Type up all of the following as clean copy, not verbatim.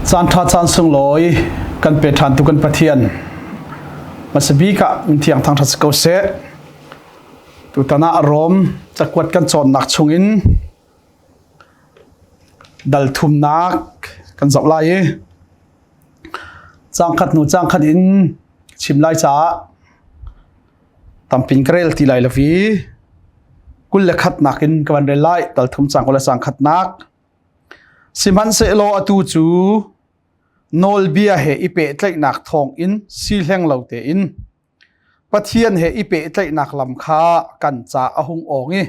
Caan ṭha caan sunglawi kan pe ṭhan tu kan Pathian hmasabik ah min thiang thangṭhat si ko seh. Tutan ah Rom cakuat kan cawnnak chungin dal thumnak kan zoh lai i cangkhat hnu cangkhat in chim lai caah tampin ka rel ti lai lo i 21nak in ka van rel lai dal thum cang kul le cang khatnak. Sihmanhsehlaw atu cu nawlbia he i pehtlaihnak thawngin si hleng lo tein Pathian he i pehtlaihnak lam kha kan ca a hung awng i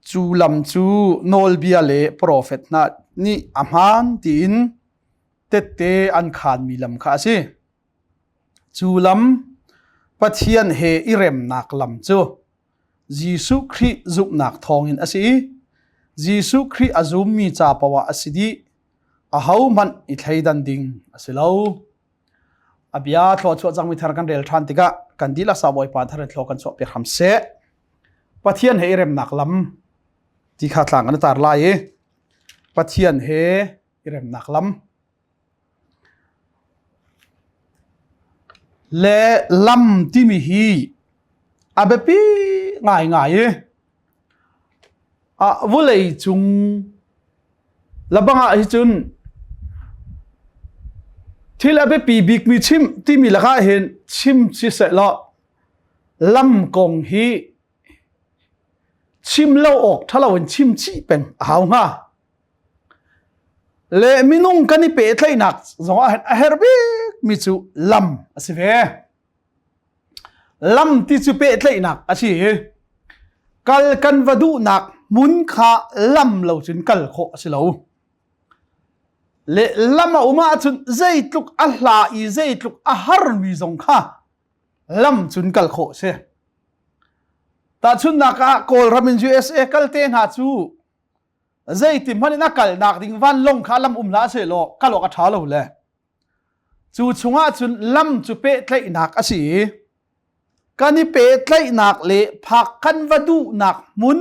cu lam cu nawlbia le profet hna nih a hmaan tiin tette an khaanmi lam kha a si. Cu lam Pathian he i remnak lam cu Jesuh Khrih zumhnak thawngin a si i Jesuh Khrih a zummi ca paoh ah a si dih. Ahohmanh i thleidan ding a si lo. A bia thluachuah cangmi thar kan rel ṭhan tikah kan dihlak sa Bawipa thar in thlaw kan chuahpiak hram seh. Pathian he i remnak lam ti kha tlang kan tar lai i Pathian he i remnak lam Le lam timi hi a biapi ngaingai i vawlei cung labang ah hi cun thil a biapi bikmi chim timi lakah hin chim siseh law lam kong hi chim lo awk ṭhalo in chim chih peng a hau hnga. Le minung kan i pehtlaihnak zong ah a herh bikmi cu lam a si ve. Lam ti cu pehtlaihnak a si i kal kan va duhnak hmun kha lam lo cun kal khawh a si lo. Le lam a um ahcun zeitluk a hla i zeitluk a harmi zong kha lam cun kal khawh a si. Tahchunhnak ah Kawlram in USA kal te hna cu zeiti hmanh in a kalnak ding vanlawng kha lam um hlah sehlaw kal awk a ṭha lo le cu chungah cun lam cu pehtlaihnak a si i kan i pehtlaihnak le phak kan va duhnak hmun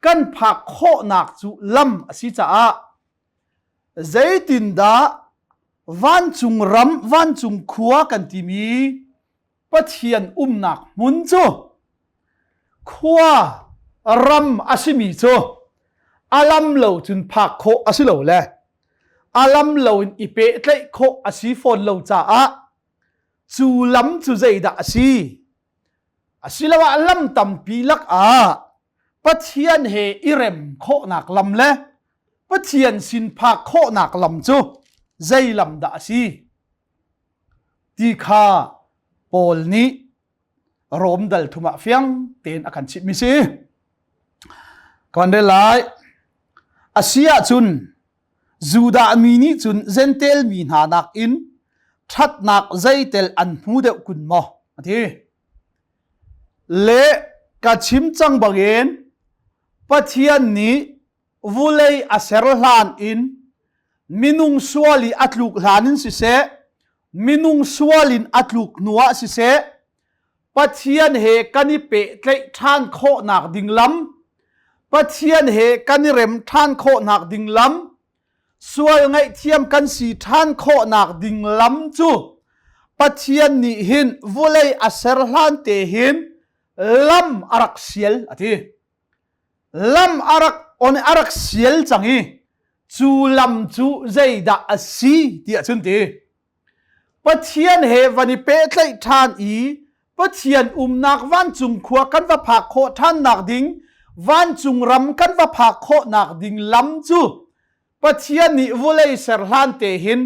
kan phak khawhnak cu lam a si caah zeitindah vancung ram vancung khua kan timi Pathian umnak hmun cu khua ram a simi cu a lam lo cun phak khawh a si lo le a lam lo in i pehtlaih khawh a si fawn lo caah cu lam cu zeidah a si asiloah lam tampi lakah Pathian he i rem khawhnak lam le Pathian sin phak khawhnak lam cu zei lam dah a si ti kha Paul nih Rom dal thum ah fiang tein a kan chimhmi si. Ka van rel lai. A si ahcun Judah mi nih cun Jentail mi hna nakin ṭhatnak zeitel an hmu deuh kun maw? A ti. Le ka chim cang bangin Pathian nih vulei a ser hlan in minung sual i a tluk hlan in siseh minung sual in a tluk hnu ah siseh Pathian he kan i pehtlaih ṭhan khawhnak ding lam Pathian he kan i rem ṭhan khawhnak ding lam sual ngaihthiam kan si ṭhan khawhnak ding lam cu Pathian nih hin vulei a ser hlan te hin lam a rak sial a ti. Lam a rak on a rak sial cang i cu lam cu zeidah a si ti ahcun ti Pathian he van i pehtlaih ṭhan i Pathian umnak vancung khua kan va phak khawh ṭhannak ding vancung ram kan va phak khawhnak ding lam cu Pathian nih vawlei ser hlan te hin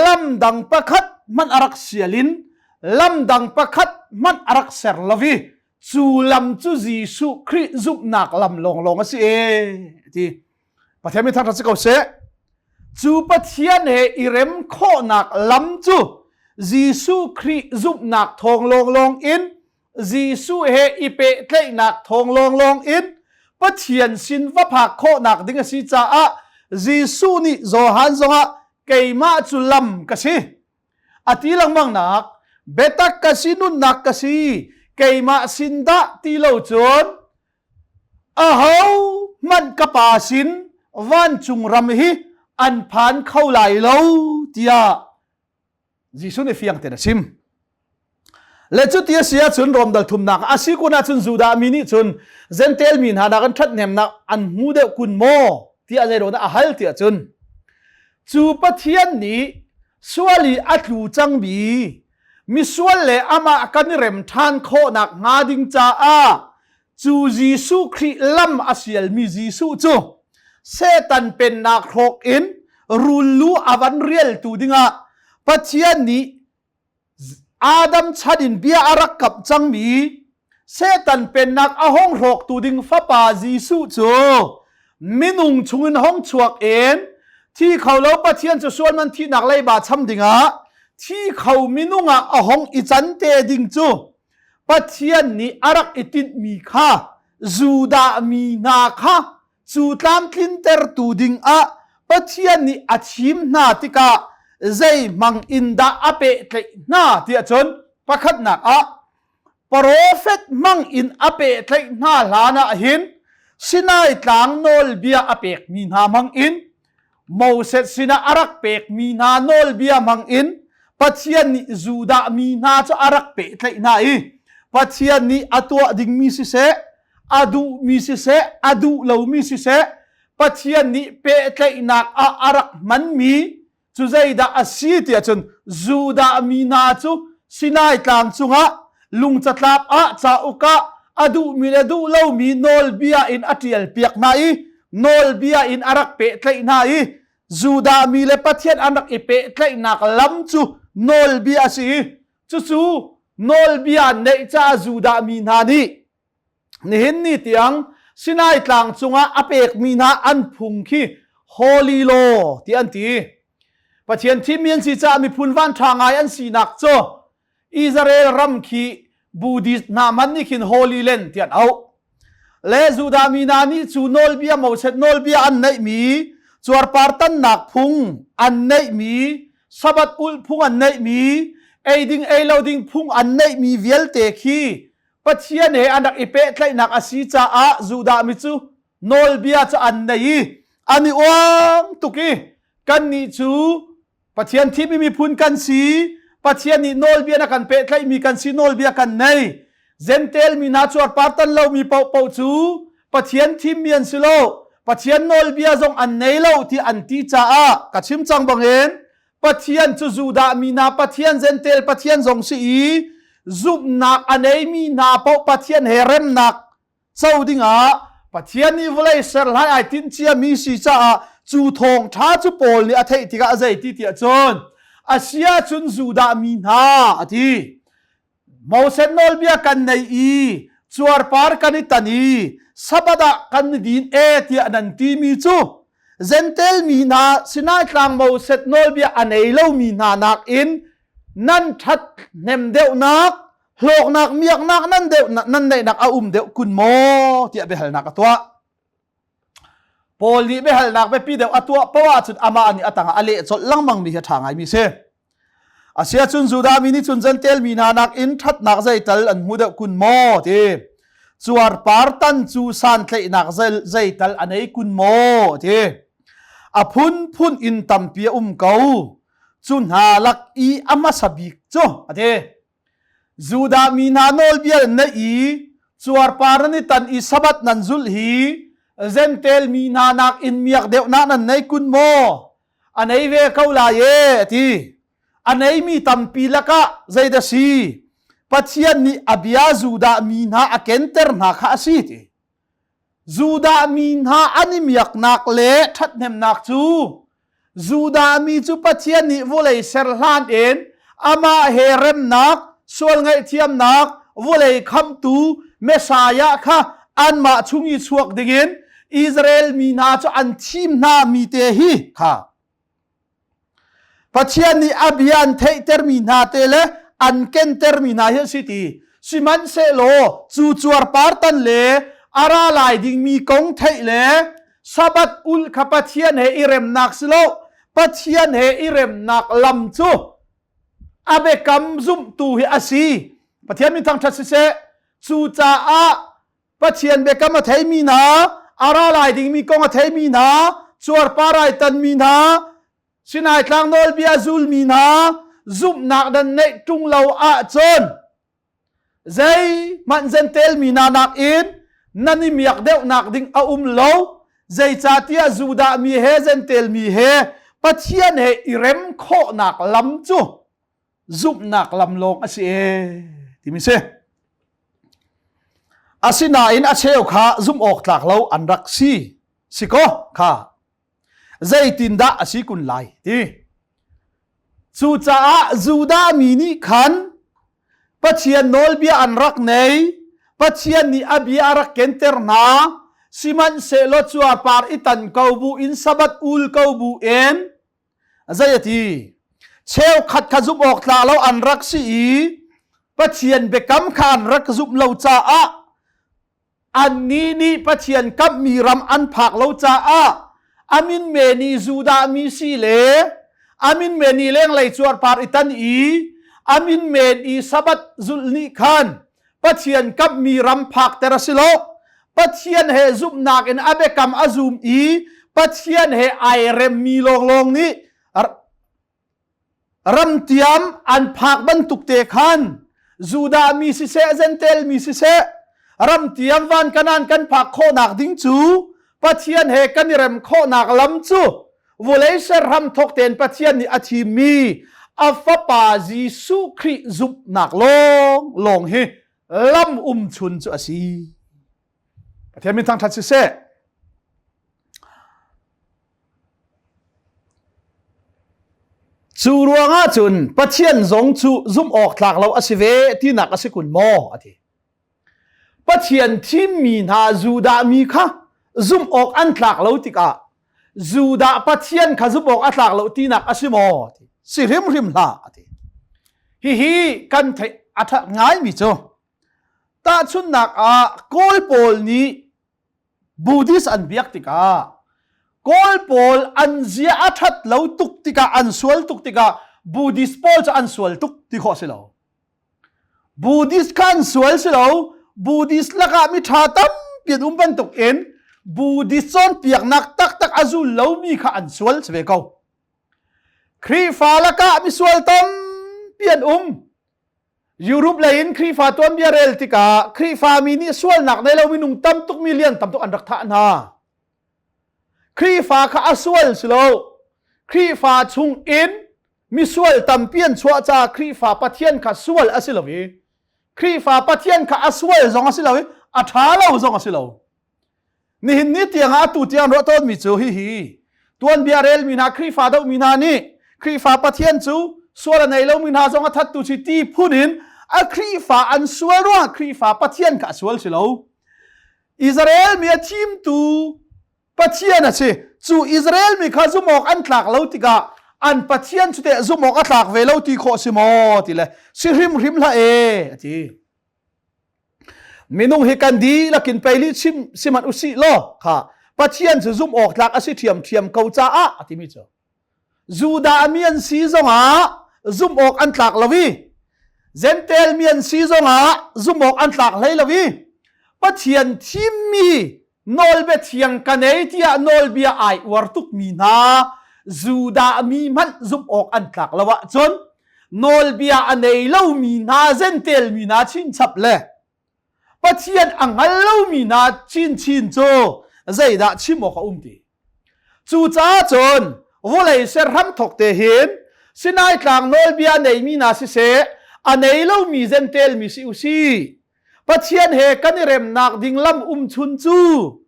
lam dang pakhat hmanh a rak sial in lam dang pakhat hmanh a rak ser lo i cu lam cu Jesuh Khrih zumhnak lam lawnglawng a si e ti Pathian mi thangṭhat si ko seh cu Pathian he i rem khawhnak lam cu Jesuh Khrih zumhnak thawng lawnglawng in Jesuh he i pehtlaihnak thawng lawnglawng in Pathian sin va phak khawhnak ding a si caah Jesuh nih Johan zongah keimah cu lam ka si A ti lengmang nak biatak ka si nunnak ka si keimah sin dah ti lo cun aho hmanh ka pa sin vancung ram hi an phan kho lai lo tiah Jesuh nih fiang tein a chim. Le cuti a si ahcun Rom dal thumnak a si kun ahcun Judah mi nih cun Jentail mi hna nakin ṭhathnemnak an hmu deuh kun maw tiah zeiruang dah a hal tiah cun cu Pathian nih sual i a tlu cangmi misual le amah kan i rem ṭhan khawhnak hnga ding caah cu Jesuh Khrih lam a sialmi Jesuh cu Satan pennak hrawk in rul lu a van rialtu dingah Pathian nih Adam chan in bia a rak kamh cangmi Satan pennak a hong hrawktu ding fapa Jesuh cu minung chungin hong chuak in thi kho lo Pathian cu sual man thihnak leiba cham dingah thi kho minung ah a hong i can te ding cu Pathian nih a rak i tinhmi kha Judah mi hna kha cu tlamtlintertu dingah Pathian nih a thim hna tikah zei hmang in dah a pehtlaih hna tiah cun pakhatnak ah profet hmang in a pehtlaih hna hlan ah hin Sinai tlang nawlbia a pekmi hna hmang in Moses sinah a rak pekmi hna nawlbia hmang in Pathian nih Judah mi hna cu a rak pehtlaih hna i Pathian nih a tuah dingmi siseh a duhmi siseh a duh lomi siseh Pathian nih pehtlaihnak ah a rak hmanmi cu zeidah a si tiah cun Judah mi hna cu Sinai tlang cungah lungcatlap ah cauk ah a duhmi le duh lomi nawlbia in a ṭial piak hna i nawlbia in a rak pehtlaih hna i Judah mi le Pathian an rak i pehtlaihnak lam cu nawlbia a si i cucu nawlbia neih caah Judah mi hna nih nihin ni tiang Sinai tlang cungah a pekmi hna an phung khi Holy Law ti an ti. Pathian thimmi an si caah miphun van ṭha ngai an sinak cu Israel ram khi Buddhist hna hmanh nih khin Holy Land ti an auh. Le Judah mi hna nih cu nawlbia Moses nawlbia an neihmi cuarpar tannak phung an neihmi Sabbath ulh phung an neihmi ei ding ei lo ding phung an neihmi vialte khi Pathian he an rak i pehtlaihnak a si caah Judah mi cu nawlbia cu an nei i an i uang tuk i kannih cu Pathian thimmi miphun kan si Pathian nih nawlbia na kan pehtlaihmi kan si nawlbia kan nei Jentail mi hna cuarpar tan lomi paohpaoh cu Pathian thimmi an si lo Pathian nawlbia zong an nei lo ti an ti caah ka chim cang bangin Pathian cu Judah mi hna Pathian Jentail Pathian zong si i zumhnak a neimi hna paoh Pathian he remnak co dingah Pathian nih vawlei ser hlai ai tinh ciami si caah cu thawngṭha cu Paul nih a theih tikah a zei ti tiah cun a si ahcun Judah mi hna a ti Moses nawlbia kan nei i cuarpar kan i tan i Sabbath ah kan i din e tiah nan timi cu Jentail mi hna Sinai tlang Moses nawlbia a nei lomi hna nakin nan ṭhat hnem deuhnak hlawknak miaknak nan deuh nan neihnak a um deuh kun maw tiah biahalnak a tuah. Paul nih biahalnak biapi deuh a tuah poah ahcun amah nih a tangah a leh colh lengmang mi hi a ṭha ngaimi si. Asiahcun Judah mi nih cun Jentail mi hna nakin ṭhatnak zeital an hmu deuh kun maw ti. Cuarpar tan cu santlaihnak zeital a nei kun maw ti. A phunphun in tampi a um ko. Cu hna lak i a hmasa bik cu a ti. Judah mi hna nawlbia na i cuarpar nan i tan i Sabbath nan zulh hi Jentail mi hna nakin miak deuhnak nan nei kun maw? A nei ve ko lai e, a ti. A neimi tampi lakah zeidah si? Pathian nih a bia Judah mi hna a kenter hna kha a si ti. Judah mi hna an i miaknak le ṭhathnemnak cu Judah mi cu Pathian nih vawlei ser hlan in amah he remnak, sual ngaihthiamnak, vawlei khamhtu Messiah kha anmah chung i chuak dingin Israel mi hna cu an thim hna mi te hi kha Pathian nih a bia an theihtermi hna te le an kentermi hna hi an si ti. Sihmanhsehlaw cu cuarpar tan le a ra lai dingmi kong theih le Sabbath ulh kha Pathian he i remnak si lo Pathian he i remnak lam cu a biakam zumhtu hi a si. Pathian min thangṭhat siseh. Cucaah Pathian biakam a theimi hna, a ra lai dingmi kong a theimi hna, Cuarpar ai tanmi hna, Sinai tlang nawlbia zulmi hna zumhnak nan neih ṭung lo ahcun zeihmanh Jentail mi hna nakin nan i miak deuhnak ding a um lo. Zeicahtiah Judah mi he Jentail mi he Pathian he i rem khawhnak lam cu zumhnak lam lawng a si ee timi si. Asinain a cheu kha zumh awk tlak lo an rak si. Si kaw kha zeitindah a si kun lai ti. Cucaah Judah mi nih khan Pathian nawlbia an rak nei, Pathian nih a bia a rak kenter hna, sihmanhsehlaw cuarpar i tan ko bu in Sabbath ul ko bu in zei a ti cheukhat kha zumh awk tla lo an rak si i Pathian biakam kha an rak zumh lo caah annih nih Pathian kamhmi ram an phak lo caah amin meni Judah mi si le amin meni lenglei cuarpar i tan i amin men i Sabbath zulh nih khan Pathian kamhmi ram phakter a si lo. Pathian he zumhnak in a biakam a zum i Pathian he ai remmi lawnglawng nih ramtiam an phak bantuk te khan Judah mi siseh Jentail mi siseh ramtiam van kanan kan phak khawhnak ding cu Pathian he kan i rem khawhnak lam cu Vawlei ser hramthawk tein Pathian nih a thimmi a fapa Jesuh Khrih zumhnak lawng lawng hi lam um chun cu a si. Pathian min thangṭhat siseh. Cu ruangah cun Pathian zong cu zumh awk tlak lo a si ve tinak a si kun maw a ti. Pathian thimmi hna Judah mi kha zumh awk an tlak lo tikah Judah Pathian kha zumh awk a tlak lo tinak a si maw? Si hrimhrim hlah a ti. Hihi kan theih a ṭha ngaimi cu tahchunhnak ah Kawl pawl nih Buddhist an biak tikah Kawl pawl an zia a ṭhat lo tuk tikah an sual tuk tikah Buddhist pawl cu an sual tuk ti khawh si lo. Buddhist kha an sual si lo. Buddhist lakah mi ṭha tampi an um bantuk in Buddhist cawnpiaknak taktak a zul lomi kha an sual si ve ko. Khrihfa lakah misual tampi an um. Europe lei in Khrihfa tuanbia rel tikah Khrihfa mi nih sualnak nei lo minung tam tuk million tam tuk an rak thah hna. Khrihfa kha a sual si lo. Khrihfa chung in misual tampi an chuah caah Khrihfa Pathian kha sual a si lo i Khrihfa Pathian kha a sual zong a si lo i a ṭha lo zong a si lo. Nihin ni tiang ah atu tiang ruah tawnmi cu hihi tuanbia relmi hna Khrihfa dohmi hna nih Khrihfa Pathian cu sual a nei lomi hna zong a thattu si ti phun in a Khrihfa an sual ruangah Khrihfa Pathian kha a sual si lo. Israel mi a thimtu Pathian a si. Cu Israel mi kha zumh awk an tlak lo tikah an Pathian cu teh zumh awk a tlak ve lo ti khawh si maw ti le si hrimhrim hlah e a ti. Minung hi kan dihlak in pei lih chim sihmanh usih law kha Pathian cu zumh awk tlak a si ṭhiamṭhiam ko caah a timi cu. Judah mi an si zongah zumh awk an tlak lo i Jentail mi an si zongah zumh awk an tlak hlei lo i Pathian thimmi nawlbia thiang ka nei tiah nawlbia ai uar tukmi hna Judah mi hmanh zumh awk an tlak lo ahcun nawlbia a nei lomi hna Jentail mi hna chinchap le Pathian a hngal lomi hna chinchin cu zeidah chim awk a um ti? Cucaah cun vawlei ser hramthawk te hin Sinai tlang nawlbia neimi hna siseh, a nei lomi Jentail mi si u si. Pathian he kan i remnak ding lam umchun cu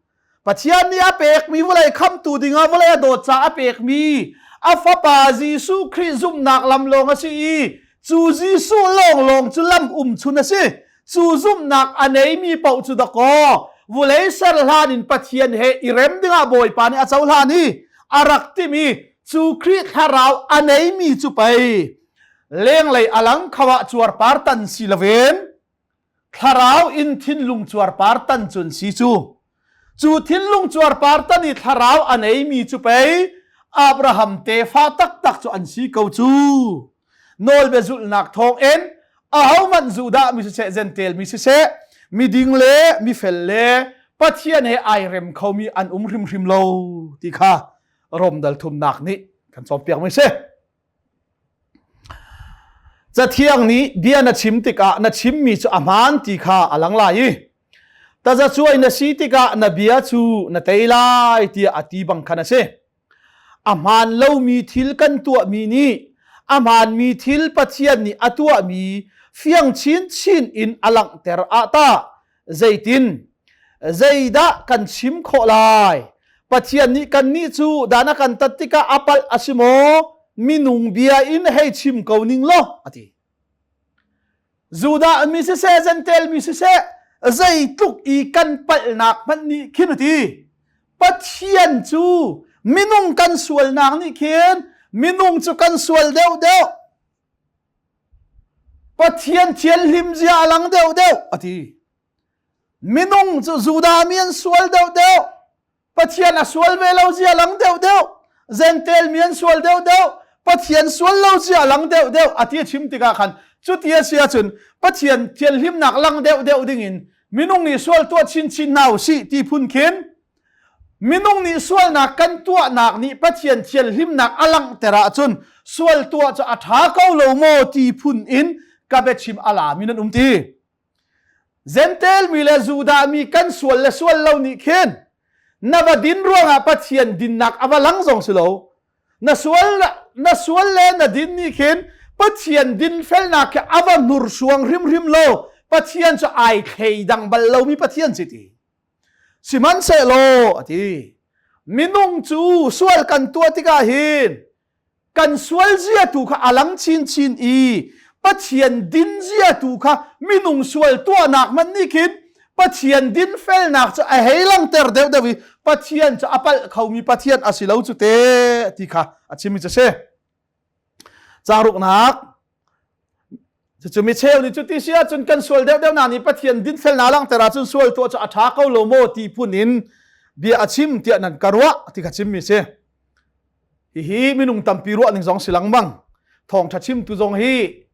Pathian nih a pekmi vawlei khamtu dingah vawlei a dawt caah a pekmi a fapa Jesuh Khrih zumhnak lam lawng a si i cu Jesuh lawnglawng cu lam umchun a si. Cu zumhnak a neimi paoh cu dakaw vawlei ser hlan in Pathian he i rem dingah Bawipa nih a cohlan i a rak timi cu Khrih thlarau a neimi cu pei lenglei a lang kho ah cuarpar tan si loin thlarau in thinlung cuarpar tan cun si cu cu thinlung cuarpar tan i thlarau a neimi cu pei Abraham tefa taktak cu an si ko cu nawlbia zulhnak thawngin ahohmanh Judah mi siseh Jentail mi siseh miding le mifel le Pathian he ai rem khomi an um hrimhrim lo ti kha. Rom dal thumnak nih kan cawnpiak mi si. Cathiang nih bia na chim tikah na chimmi cu a hmaan ti kha a lang lai i tazacuai na si tikah na bia cu na tei lai tiah a ti bang khan a si. A hmaan lomi thil kan tuahmi nih a hmaanmi thil Pathian nih a tuahmi fiang chinchin in a langhter ah tah zeitin zeidah kan chim khawh lai? Pathian nih kannih cu dan a kan tat tikah a palh a si maw? Minung bia in hei chim ko ning law a ti. Judah mi siseh, Gentile mi siseh, zeitluk i kan palhnak hmanh nih khin a ti. Pathian cu minung kan sualnak nih khin minung cu kan sual deuhdeuh. Pathian thianhlim zia a lang deuhdeuh a ti. Minung cu Judah mi an sual deuhdeuh. Pathian a sual ve lo zia lang deuhdeuh. Gentile mi an sual deuhdeuh. Pathian sual lo zia lang deuhdeuh a ti a chim tikah khan cuti a si ahcun Pathian thianhlimnak lang deuhdeuh dingin minung nih sual tuah chinchin hna u sih ti phun khin Minung nih sualnak kan tuahnak nih Pathian thianhlimnak a langhter ahcun sual tuah cu a ṭha ko lo maw ti phun in ka biachim a lami nan um ti. Gentel mi le Judah mi kan sual le sual lo nih khin na va din ruangah Pathian dinnak a va lang zong si lo. Na sual na sual le na din nih khin Pathian dinfelnak khi a va hnursuang hrimhrim lo. Pathian cu ai thleidang bal lomi Pathian si ti. Sihmanhsehlaw a ti, minung cu sual kan tuah tikah hin kan sual zia tu kha a lang chinchin i Pathian din zia tu kha minung sual tuahnak hmanh nih khin Pathian dinfelnak cu a hei langter deuhdeuh i Pathian cu a palh khomi Pathian a si lo cu te ti kha a chimmi cu a si. Caang Cucu mi cheu nih cuti si ahcun kan sual deuhdeuh na nih Pathian dinfelnak langhter ahcun sual tuah cu a ṭha ko lo maw ti phun in bia a chim tiah nan ka ruah ti kha chimmi si. Hihi minung tampi ruah ning zong si lengmang. Thawngṭha chimtu zong hi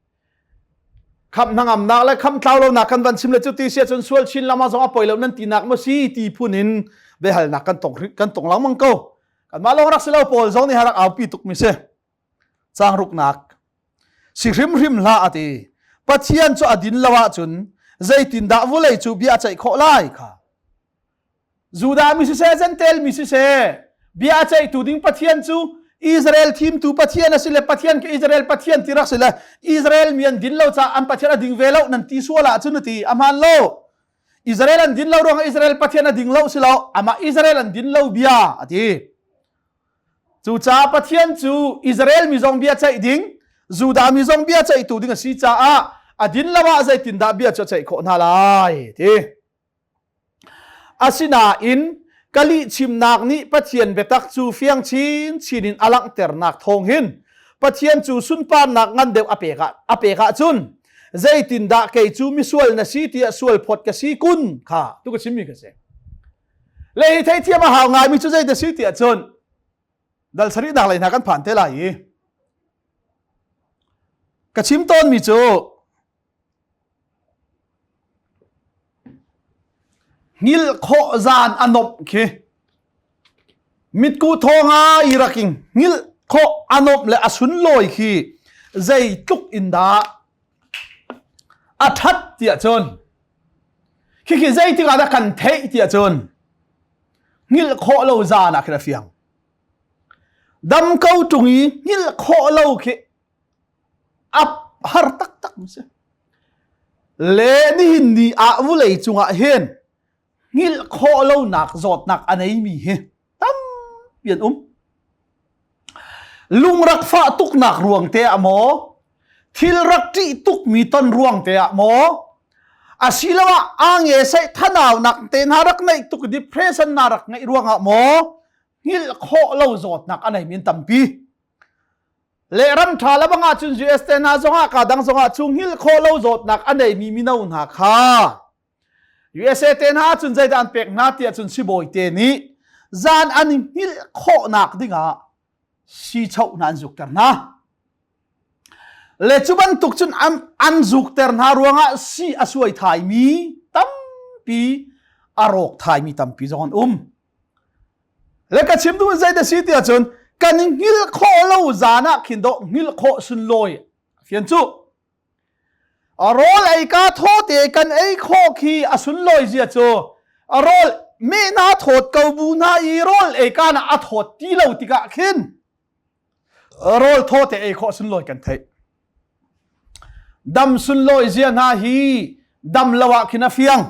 khamh hnangamnak le khamh tlau lonak kan van chim le cuti si ahcun sual chin lama zong a poi lo nan tinak maw si ti phun in biahalnak kan tong kan tong lengmang ko. Kanmah lawng rak si lo Paul zong nih rak aupi tukmi si. Caang ruknak si hrimhrim hlah a ti. Pathian cu a din lo ahcun zeitindah vulei cu bia a ceih khawh lai kha. Judah mi siseh, Gentile mi siseh, bia a ceihtu ding Pathian cu Israel thimtu Pathian a si le Pathian ke Israel Pathian ti rak si le Israel mi an din lo caah an Pathian a ding ve lo nan ti sual ahcun a ti a hmaan lo. Israel an din lo ruangah Israel Pathian a ding lo si lo amah Israel an din lo bia a ti. Cucaah Pathian cu Israel mi zong bia ceih ding, Judah mi zong bia ceihtu ding a si caah a din lo ah zeitindah bia cu a ceih khawh hna lai ti. Asinain ka lihchimnak nih Pathian biatak cu fiang chinchin in a langhternak thawng hin Pathian cu sunparnak ngan deuh a pek ah a pek ahcun zeitindah kei cu misual na si tiah sual phawt ka si kun kha tu ka chimmi ka si. Le hi theithiam a hau ngaimi cu zei si tiah cun dal sarihnak lei hna kan phan te lai i ka chim tawnmi cu hngilh khawh zan a nomh khi mitku thawnga i raking hngilh khawh a nomh le a sunlawi khi zeitluk in dah a ṭhat tiah cun Khikhi zeitik ah dah kan theih tiah cun hngilh khawh lo zan ah khin a fiang. Dam ko ṭung i hngilh khawh lo khi a har taktak mi si. Le nihin ni ah vulei cungah hin hngilh khawh lonak zawtnak a neimi hi tampi an um. Lungrak fah tuknak ruang te ah maw, thil rak ṭih tukmi ton ruang te ah maw, asiloah ange seih thanaunak te hna rak neih tuk depression na rak ngeih ruangah maw, hngilh khawh lo zawtnak a neimi an tampi. Le ram ṭha le bang ahcun US te hna zongah ka dang zongah cu hngilh khawh lo zawtnak a neimi mino hna kha USA te hna cun zeidah an pek hna tiah cun sibawi te nih zan an i hngilh khawhnak dingah siichoh hna an zukter hna. Le cu bantuk cun an, an zukter hna ruangah si a suai thaimi tampi a rawk thaimi tampi zong an um. Le ka chim duh zei da si ti ahcun kan hngilh khawh lo zan ah khin dawh hngilh khawh sunlawi fian cu. Rawl ei ka thaw te kan ei khawh khi a sunlawi zia cu rawl mehna thawt ko bu hna i rawl ei ka na a thawt ti lo tikah khin rawl thaw te ei khawh sunlawi kan theih. Dam sunlawi zia hna hi dam lo ah khin a fiang.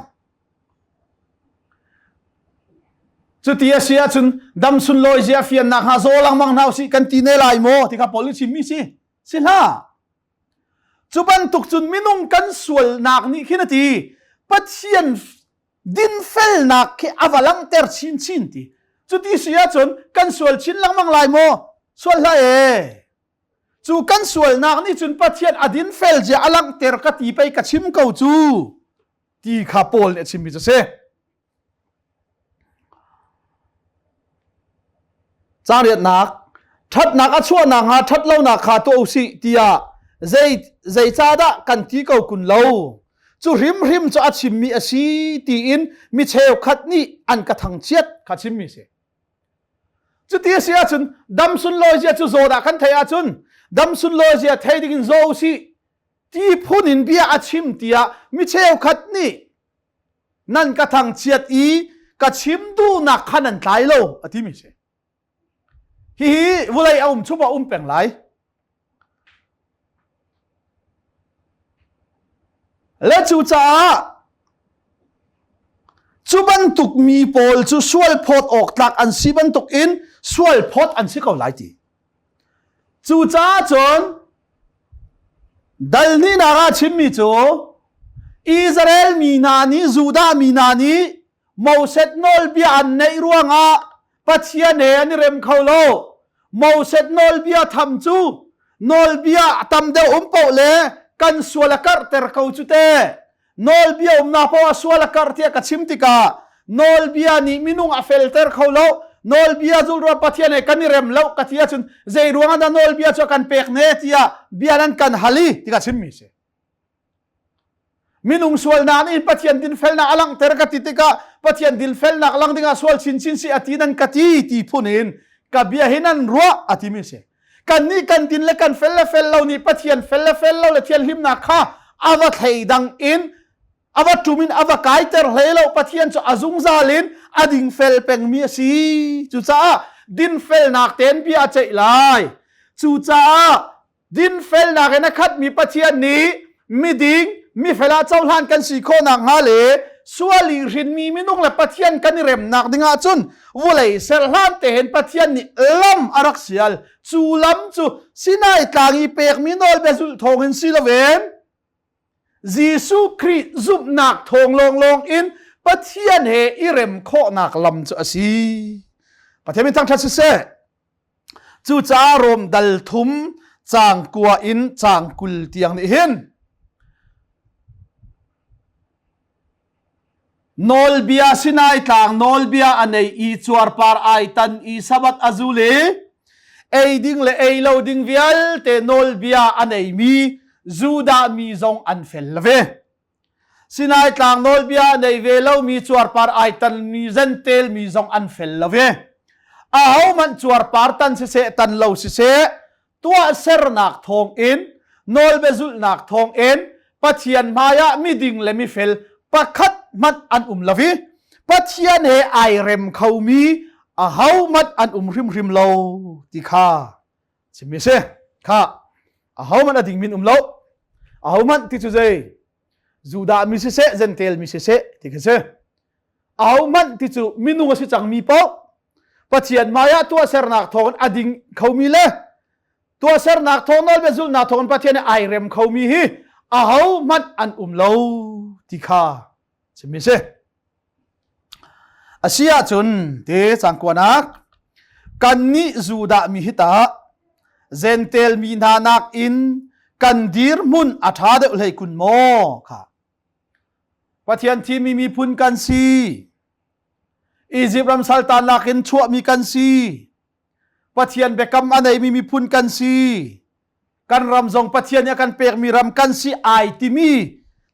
Cuti a si ahcun dam sunlawi zia fiannak hnga zaw lengmang hna usih kan ti ne lai maw ti kha Paul nih chimmi si. Si hlah. Cu bantuk cun minung kan sualnak nih khin a ti Pathian dinfelnak khi a va langhter chinchin ti. Cuti si ahcun kan sual chin lengmang lai maw? Sual hlah ee. Cu kan sualnak nih cun Pathian a dinfel zia a langhter ka ti pei ka chim ko cu. Ti kha Paul nih a chimmi cu a si. Caang ṭhatnak a chuahnak hnga ṭhatlonak kha tuah usih tiah zei zeicahdah kan ti ko kun lo? Cu hrimhrim cu a chimmi a si tiin mi cheukhat nih an ka thangchiat kha chimmi a si. Cuti a si ahcun dam sunlawi zia cu zaw dah kan theih ahcun dam sunlawi zia thei dingin zaw usih ti phun in bia a chim tiah mi cheukhat nih nan ka thangchiat i ka chim duhnak kha nan tlai lo a timi si. Hihi vawlei a um chung ah um peng lai. Le cucaah cu bantuk mi pawl cu sual phawt awk tlak an si bantuk in sual phawt an si ko lai ti. Cucaah cun dal hnihnak ah chimmi cu Israel mi hna nih Judah mi hna nih Moses nawlbia an neih ruangah Pathian he an i rem kho lo. Moses nawlbia tham cu nawlbia tam deuh um paoh le kan sual a karhter ko cu te. Nawlbia umnak paoh ah sual a karh tiah ka chim tikah nawlbia nih minung a felter kho lo. Nawlbia zul ruang Pathian he kan i rem lo ka ti ahcun zei ruangah dah nawlbia cu a kan pek ne tiah bia nan kan hal i ti ka chimmi si. Minung sualnak nih Pathian dinfelnak a langhter ka ti tikah Pathian dinfelnak lang dingah sual chinchin si a ti nan ka ti ti phun in ka bia hi nan ruah a timi si. Kannih kan din le kan fel le fel lo nih Pathian fel le fel lo le thianhlimnak kha a va thleidang in a va ṭum in a va kaiter hlei lo Pathian cu a zungzal in a dingfel pengmi a si. Cucaah dinfelnak tein bia a ceih lai. Cucaah dinfelnak in a khatmi Pathian nih miding mifel ah cohlan kan si khawh nakhnga le sual i hrinmi minung le Pathian kan i remnak ding ahcun vawlei ser hlan te hin Pathian nih lam a rak sial. Cu lam cu Sinai tlang i pekmi nawlbia zulh thawng in si loin Jesuh Khrih zumhnak thawng lawnglawng in Pathian he i rem khawhnak lam cu a si. Pathian min thangṭhat siseh. Cucaah Rom dal thum caang kua in caang 20 tiang nih hin nawlbia Sinai tlang nawlbia a nei i cuarpar ai tan i Sabbath a zul i ei ding le ei lo ding vialte nawlbia a neimi Judah mi zong an fel ve. Sinai tlang nawlbia nei ve lomi cuarpar ai tanmi zentel mi zong an fel lo ve. Ahohmanh cuarpar tan siseh tan lo siseh tuahsernak thawngin nawlbia zulhnak thawngin Pathian hmaiah miding le mifel pakhat hmanh an um lo i Pathian he ai rem khomi ahohmanh an um hrimhrim lo ti kha chimmi si. Kha ahohmanh a dingmi an um lo. Ahohmanh ti cu zei? Judah mi siseh, Gentile mi siseh ti khi si. Ahohmanh ti cu minung a si cangmi paoh Pathian hmaiah tuahsernak thawngin a ding khomi le tuahsernak thawng nawlbia zulhnak thawngin Pathian he ai rem khomi hi ahohmanh an um lo ti kha chimmi si. A si ahcun te cangkuanak kannih Judah mi hi tah Gentel mi hna nakin kan dirhmun a ṭha deuh hlei kun maw kha Pathian thimmi miphun kan si Izipt ram saltan nakin chuahmi kan si Pathian biakam a neimi miphun kan si kan ram zong Pathian nih a kan pekmi ram kan si ai timi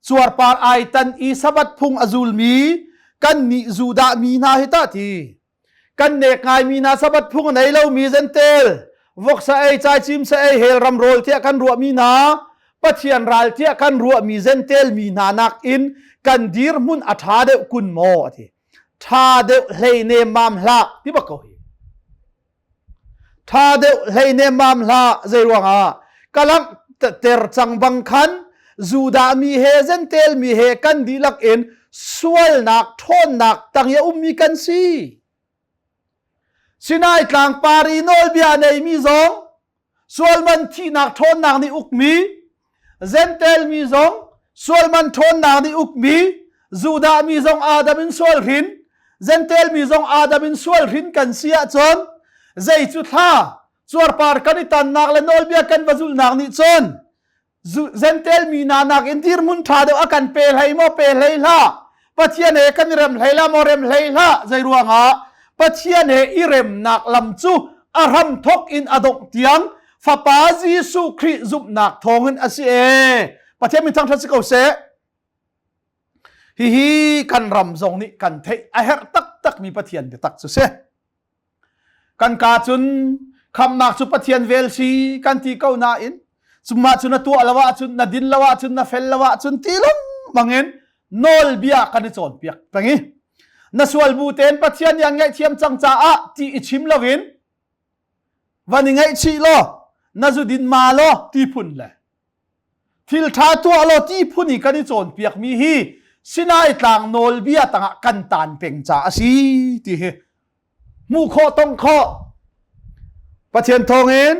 cuarpar ai tan i Sabbath phung a zulmi kan nih Judah mi hna hi tah ti. Kan nek ngaimi hna Sabbath phung a nei lomi Gentel, voksa ei caicim sa ei hell ram rawl tiah kan ruahmi hna, Pathian ral tiah kan ruahmi Gentel mi hna nakin kan dirhmun a ṭha deuh kun maw a ti. Ṭha deuh hlei nemmam hlah ti bak ko hi. Ṭha deuh hlei nemmam hlah zei ruangah ka langhter cang bang khan Judah mi he Gentel mi he kan dihlak in sualnak ṭhawnnak tang i a ummi kan si. Sinai tlangpar i nawlbia neimi zong sualman thihnak ṭhawnnak nih ukmi Gentel mi zong sualman ṭhawnnak nih ukmi Judah mi zong Adam in sual hrin Gentel mi zong Adam in sual hrin kan si ahcun zei cu thla cuarpar kan i tannak le nawlbia kan va zulhnak nih cun Gentel mi hna nakin dirhmun ṭha deuh a kan pe hlei maw pe hlei hlah Pathian he kan i rem hlei la maw rem hlei hlah zei ruangah Pathian he i remnak lam cu a hram thok in a dongh tiang Fapa Jesuh Khrih zumhnak thawngin a si e Pathian min thangṭhat si ko seh hihi kan ram zong nih kan theih a herh taktakmi Pathian biatak cu si Kan ka cun khamnak cu Pathian vel si kan ti ko nain cumah cu na tuah lo ahcun na din lo ahcun na fel lo ahcun ti lengmang in nawlbia kan i cawnpiak peng i na sual bu tein Pathian nih an ngaihthiam cang caah ti i chim loin van i ngaihchih law na zu din ma law ti phun le thil ṭha tuah law ti phun i kan i cawnpiak mi hi Sinai tlang nawlbia tangah kan tan peng ca a si ti hi hmuh khawh tong khawh Pathian thawngin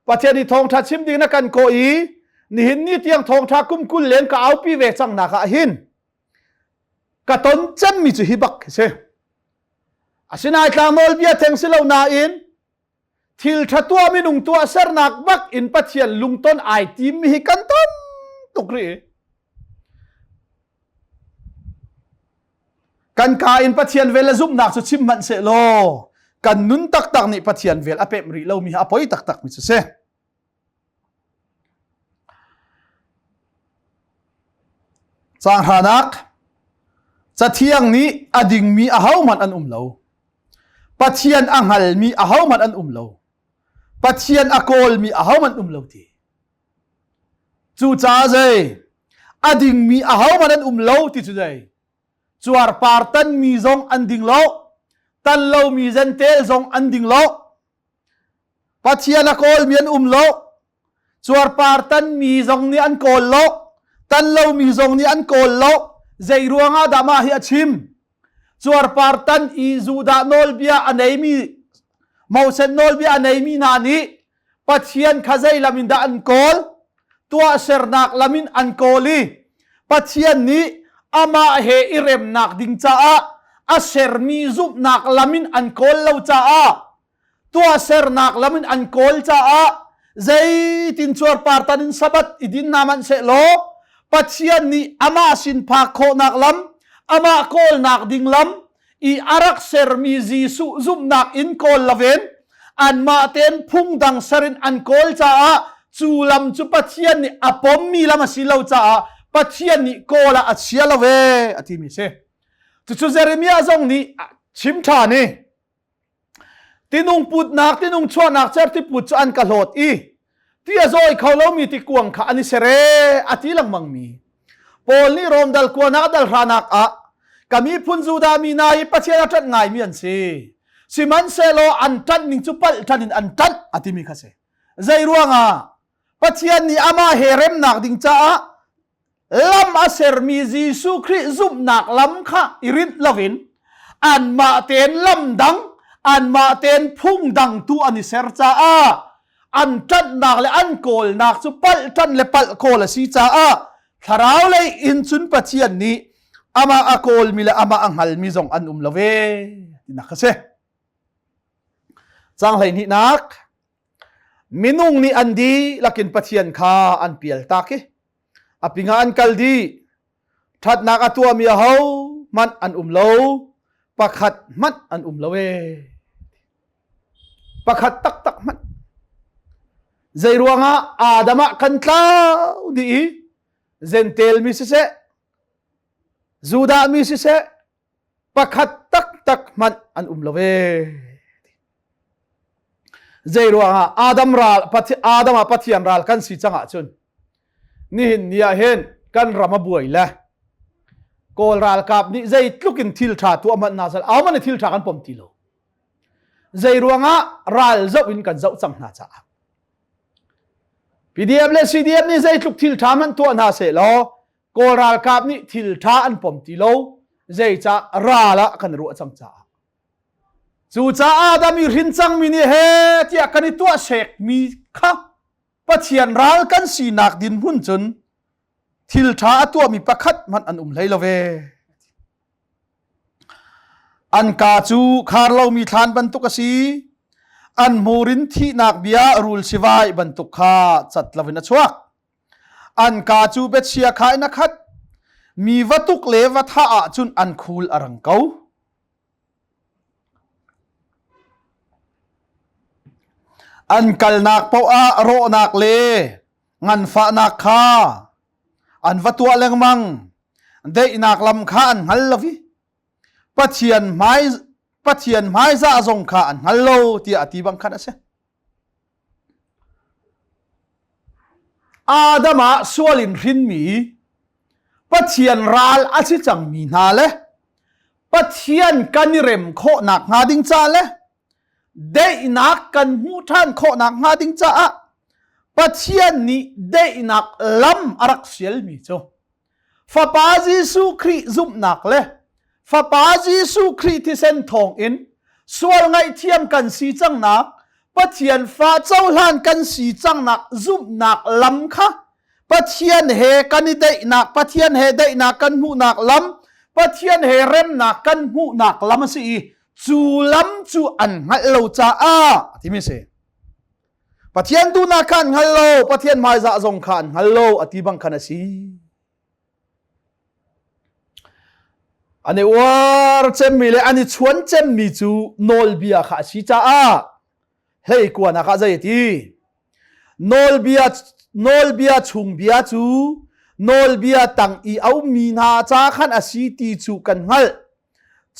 Pathian i thawngṭha chim ding na kan kawh i nihin ni tiang thawngṭha kum 20 len ka aupi ve cang nak ah hin ka ton cemmi cu hi bak hi si asinain tlang nawlbia theng si lo nain thil ṭha tuah minung tuah sernak bak in Pathian lungton ai tim mi hi kan tam tuk rih Kan ka in Pathian vel le zumhnak cu chim hmanh seh law kan nun taktak nih Pathian vel a pemh rih lomi hi a poi taktak mi cu si. Caang hranak Cathiang nih a dingmi ahohmanh an um lo. Pathian a hngalmi ahohmanh an um lo. Pathian a kawlmi ahohmanh um lo ti. Cucaah zei a dingmi ahohmanh an um lo ti cu zei cuarpar tanmi zong an ding lo tan lomi zentel zong an ding lo Pathian a kawlmi an um lo cuarpar tanmi zong nih an kawl lo tan lomi zong nih an kawl lo zei ruangah dah mah hi a chim cuarpar tan i Judah nawlbia a neimi Moses nawlbia a neimi hna nih Pathian kha zei lam in dah an kawl? Tuahsernak lam in an kawl i Pathian nih amah he i remnak ding caah a sermi zumhnak lam in an kawl lo caah tuahsernak lam in an kawl caah zeitin cuarpartan in Sabbath i din hna hmanh seh law Pathian nih amah sin phak khawhnak lam amah kawlnak ding lam i a rak sermi Jesuh zumhnak in kawl loin anmah tein phungdang ser in an kawl caah cu lam cu Pathian nih a pommi lam a si lo caah Pathian nih kawl ah a chia lo ve a timi si. Cucu Jeremiah zong nih chim ṭhan i Tinung putnak, tinung chuahnak certiput cu an ka hlawt i ti a zawi kho lomi tikuang kha an i ser ee a ti lengmang mi. Paul nih Rom dal kuanak dal hranak ah ka miphun Judah mi hna hi Pathian a ṭanh ngaimi an si. Sihmanhsehlaw an ṭanh ning cu palh ṭan in an ṭanh a timi kha si. Zei ruangah Pathian nih amah he remnak ding caah lam a sermi Jesuh Khrih zumhnak lam kha i rinh loin anmah tein lam dang anmah tein phung dang tu an i ser caah an ṭanhnak le an kawlnak cu palh ṭanh le palh kawl a si caah thlarau lei in cun Pathian nih amah a kawlmi le amah a hngalmi zong an um lo ve tinak a si. Cang 12nak minung nih an dihlak in Pathian kha an pial tak i a pingah an kal dih ṭhatnak a tuahmi aho hmanh an um lo pakhat hmanh an um lo ee pakhat taktak hmanh zei ruangah Adam ah kan tlau dih i Gentel mi siseh Judah mi siseh pakhat taktak. taktak hmanh an um lo ve. Zei ruangah Adam ral Adam ah Pathian ral kan si cang ahcun nihin ni ah hin kan ram a buai le Kawl ralkap nih zeitluk in thil ṭha tuah hmanh hna sal aman thil ṭha kan pom ti lo. Zei ruangah ral zoh in kan zoh cang hna caah. PDF le CDF nih zeitluk thil ṭha hmanh tuah hna seh law Kawl ralkap nih thil ṭha an pom ti lo. Zeicah ral ah kan ruah cang caah. Cucaah Adam i hrin cangmi nih he tiah kan i tuah sekmi kha Pathian ral kan sinak dinhmun cun thil ṭha a tuahmi pakhat hmanh an um hlei lo ve. An kaa cu khar lomi thlan bantuk a si. An hmur in thihnak bia rul sivai bantuk kha cat loin a chuak. An kaa cu biachia kha in a khat. Mi va tuk le va thah ahcun an khul a rang ko. An kalnak paoh ah rawhnak le nganfahnak kha an va tuah lengmang. Daihnak lam kha an hngal lo i Pathian hmai Pathian hmaizah zong kha an hngal lo tiah a ti bang khan a si. Adam ah sual in hrinmi Pathian ral a si cangmi hna le Pathian kan i rem khawhnak hnga ding ca le daihnak kan hmuh ṭhan khawhnak hnga ding caah Pathian nih daihnak lam a rak sialmi cu Fapa Jesuh Khrih zumhnak le Fapa Jesuh Khrih thisen thawngin sual ngaihthiam kan si cangnak Pathian fa cohlan kan si cangnak zumhnak lam kha Pathian he kan i daihnak Pathian he daihnak kan hmuhnak lam Pathian he remnak kan hmuhnak lam a si i cu lam cu an hngalh lo caah timi si. Pathian duhnak kha an hngal lo, Pathian hmaizah zong kha an hngal lo a ti bang khan a si. An i uar cemmi le an i chuan cemmi cu nawlbia kha a si caah hleikuanak ah zei a ti? Nawlbia nawlbia chung bia cu nawlbia tang i a ummi hna ca khan a si ti cu kan hngalh.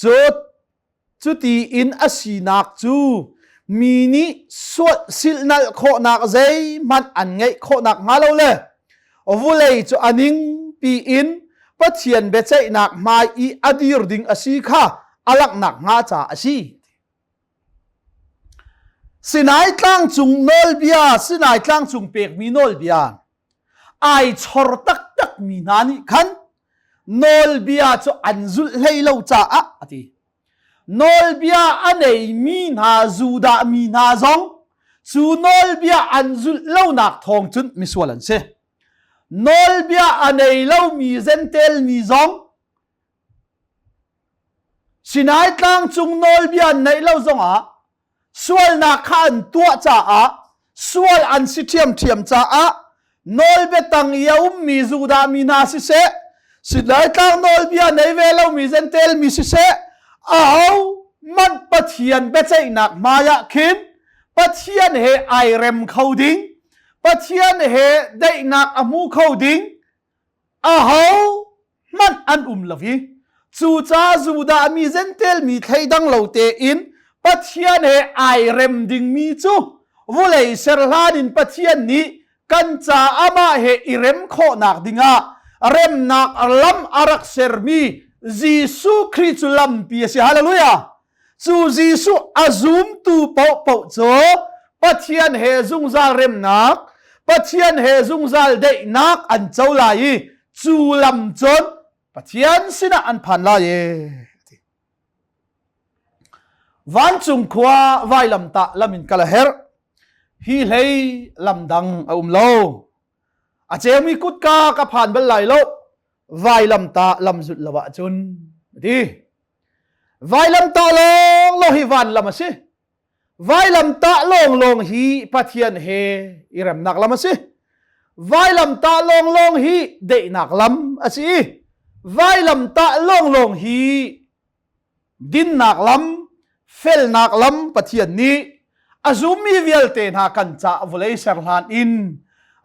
Cu Cuti in a sinak cu mi nih silhnalh khawhnak zeihmanh an ngeih khawhnak hnga lo le vulei cu a ningpi in Pathian biaceihnak hmai i a dir ding a si kha a langhnak hnga caah a si. Sinai tlang cung nawlbia, Sinai tlang cung pekmi nawlbia ai chor taktak mi hna nih khan nawlbia cu an zulh hlei lo caah a ti. Nawlbia a neimi hna Judah mi hna zong cu nawlbia an zulh lonak thawng cun misual an si. Nawlbia a nei lomi Jentail mi zong Sinai tlang cung nawlbia an neih lo zongah sualnak kha an tuah caah sual an si ṭhiamṭhiam caah nawlbia tang i a ummi Judah mi hna siseh Sinai tlang nawlbia nei ve lomi Jentail mi siseh aho hmanh Pathian biaceihnak hmaiah khin Pathian he ai rem kho ding Pathian he daihnak a hmu kho ding aho hmanh an um lo i cucaah Judah mi Jentail mi thleidang lo tein Pathian he ai rem dingmi cu vulei ser hlan in Pathian nih kan ca amah he i rem khawhnak dingah remnak lam a rak sermi Jesuh Khrih cu lampi a si. Hallelujah! Cu Jesuh a zumtu paohpaoh cu Pathian he zungzal remnak, Pathian he zungzal daihnak an co lai i cu lam cun Pathian sinah an phan lai e. Vancung khua vailamtah lam in kal a herh. Hi hlei lam dang a um lo. A ceumi kutka ka phan bal lai lo. Vailamtah lam zulh lo ahcun ti. Vailamtah lawnglawng hi vanlam a si. Vailamtah lawnglawng hi Pathian he i remnak lam a si. Vailamtah lawnglawng hi daihnak lam a si i vailamtah lawnglawng hi dinnak lam, felnak lam Pathian nih a zummi vialte hna kan ca vawlei ser hlan in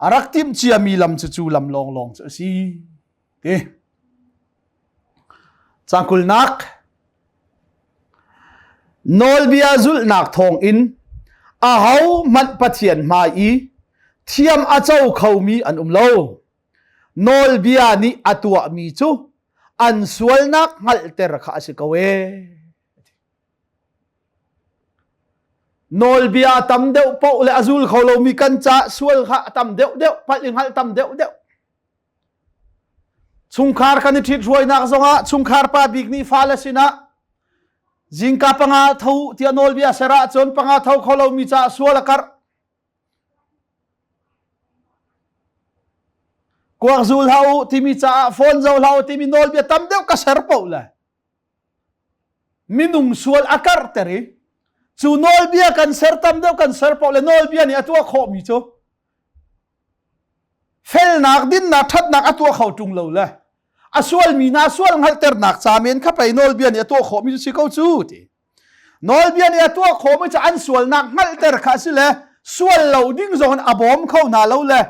a rak timh ciami lam cu cu lam lawnglawng cu a si. Ti. Cangkulnak. Nawlbia zulhnak thawngin ahohmanh Pathian hmai i thiam a co khomi an um lo. Nawlbia nih a tuahmi cu an sualnak hngalhter kha a si ko ee. Nawlbia tam deuh paoh le a zul kho lomi kan ca sual kha a tam deuh deuh, palh i hngalh tam deuh deuh. Chungkhar kan i ṭhithruainak zongah chungkhar pa bik nih fale sinah zingka panga tho tiah nawlbia ser ahcun panga tho kho lomi caah sual a karh. Kuak zul hlah u timi caah phone zo hlah u timi nawlbia tam deuh ka ser paoh le minung sual a karhter i cu nawlbia kan ser tam deuh kan ser paoh le nawlbia nih a tuah khawhmi cu felnak dinnak ṭhatnak a tuah kho ṭung lo le a sualmi hna sual hngalhternak ca men kha pei nawlbia nih a tuah khawhmi cu si ko cu ti nawlbia nih a tuah khawhmi cu an sualnak hngalhter kha a si le sual lo ding zong in a bawm kho hna lo le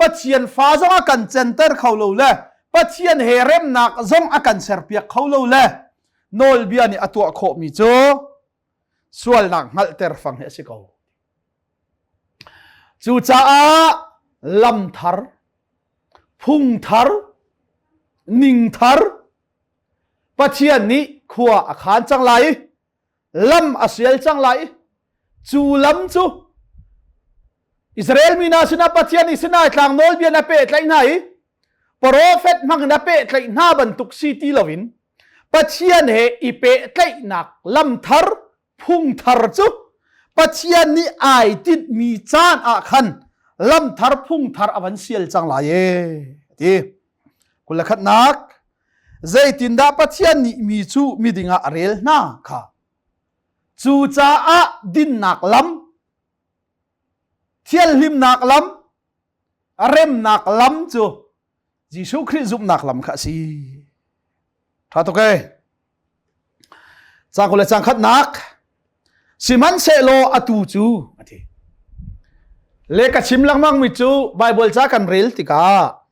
Pathian fa zong a kan center kho lo le Pathian he remnak zong a kan serpiak kho lo le nawlbia nih a tuah khawhmi cu sualnak hngalhter fang hi a si ko. Cucaah lam thar, phung thar, ning thar Pathian nih khua a khan cang lai i lam a sial cang lai cu lam cu Israel mi hna sinah Pathian nih Sinai tlang nawlbia na pehtlaih hna i profet hmang in a pehtlaih hna bantuk si ti loin Pathian he i pehtlaihnak lam thar phung thar cu Pathian nih ai tinhmi caan ah khan lam thar phung thar a van sial cang lai e ti kul le khatnak Zeitindah Pathian nih mi cu miding ah a rel hna kha. Cucaah dinnak lam, thianhlimnak lam, remnak lam cu Jesuh Khrih zumhnak lam kha a si. Ṭha tuk ee. Caang le caang khatnak sihmanhsehlaw atu cu a ti. Le ka chim lengmang mi cu Baibal ca kan rel tikah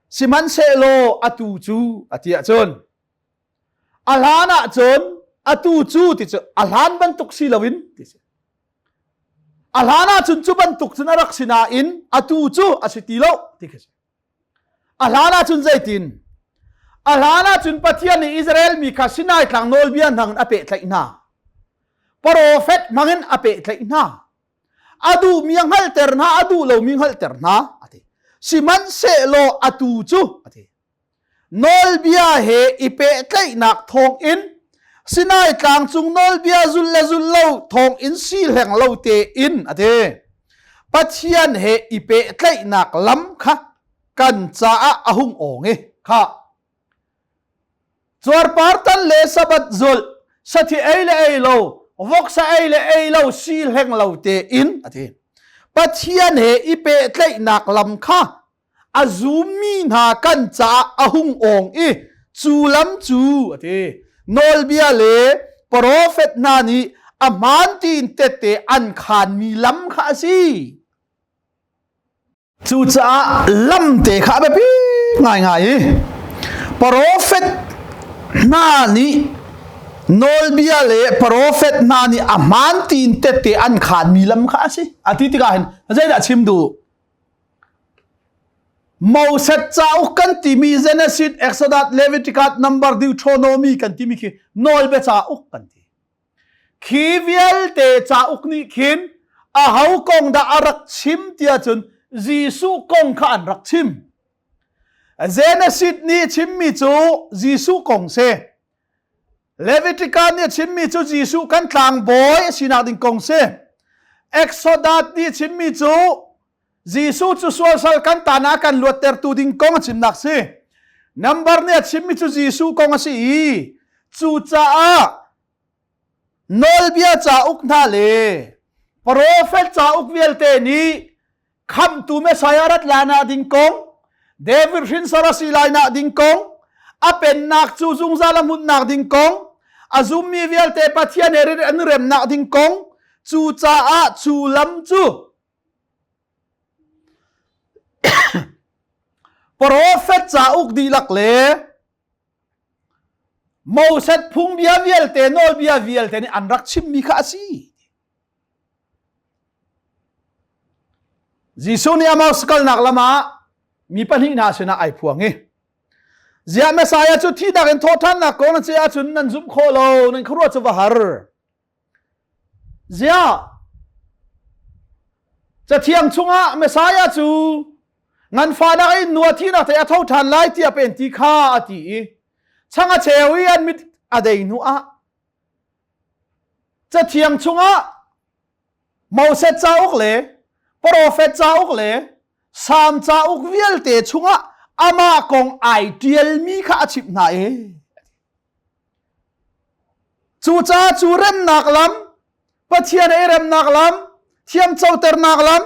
Sihmanhsehlaw atu cu a ti ahcun a hlan ahcun atu cu ti cu a hlan bantuk si loin ti si. A hlan ahcun cu bantuk cun a rak si nain atu cu a si ti lo ti khi si. A hlan ahcun zeitin? A hlan ahcun Pathian nih Israel mi kha Sinai tlang nawlbia hmang in a pehtlaih hna. Profet hmang in a pehtlaih hna. A duhmi a hngalhter hna, a duh lomi hngalhter hna a ti. Sihmanhsehlaw atu cu a ti. Nawlbia he i pehtlaihnak thawngin Sinai tlang cung nawlbia zul le zul lo thawngin si hleng lo tein a ti. Pathian he i pehtlaihnak lam kha kan caah a hung awng i kha Cuarpar tan le sabbath zulh, sathi ei le ei lo, voksa ei le ei lo si hleng lo tein a ti. Pathian he i pehtlaihnak lam kha a zummi hna kan caah a hung awng i cu lam cu a ti. Nawlbia le profet hna nih a hmaan tiin tette an khaanmi lam kha a si. Cucaah lamte kha a biapi ngaingai i profet hna nih nawlbia le profet hna nih a hmaan tiin tette an khaanmi lam kha a si. A ti tikah hin zeidah chim duh? Moses cauk kan timi Genesis, Exodus, Leviticus, Number, Deuteronomy kan timi khi nawlbia cauk kan ti. Khi vialte cauk nih khin aho kong dah a rak chim tiah cun Jesuh kong kha an rak chim. Genesis nih chimmi cu Jesuh kong si. Leviticus nih chimmi cu Jesuh kan tlangbawi a sinak ding kong si. Exodus nih chimmi cu Jesuh cu sualsal kan tan ah kan luattertu ding kong a chimnak si. Number nih a chimmi cu Jesuh kong a si i cucaah nawlbia cauk hna le profet cauk vialte nih khamhtu Messiah rat lai ding kong David hrinsor a si lai nak ding kong a pennak cu zungzal a hmunhnak ding kong a zummi vialte Pathian he an remnak ding kong cucaah cu lam cu Profet cauk dihlak le. Moses phungbia vialte nawlbia vialte nih an rak chimmi kha a si. Jesuh nih Emmaus kalnak lam ah mi pahnih hna sinah ai phuang i Ziah Messiah cu thihnak in thawhṭhannak kong nan ceih ahcun nan zumh khawh lo, nan khuaruah cu va har. Ziah Cathiang chungah Messiah cu nganfahnak in nu a thihnak te a tho ṭhan lai tiah pen ti kha a ti i chang a cheu i an mit a dei hnu ah Cathiang chungah Moses cauk le Profet cauk le Salm cauk vialte chungah amah kong ai ṭialmi kha a chimh hna i Cucaah cu remnak lam, Pathian ei remnak lam, thiamcoternak lam,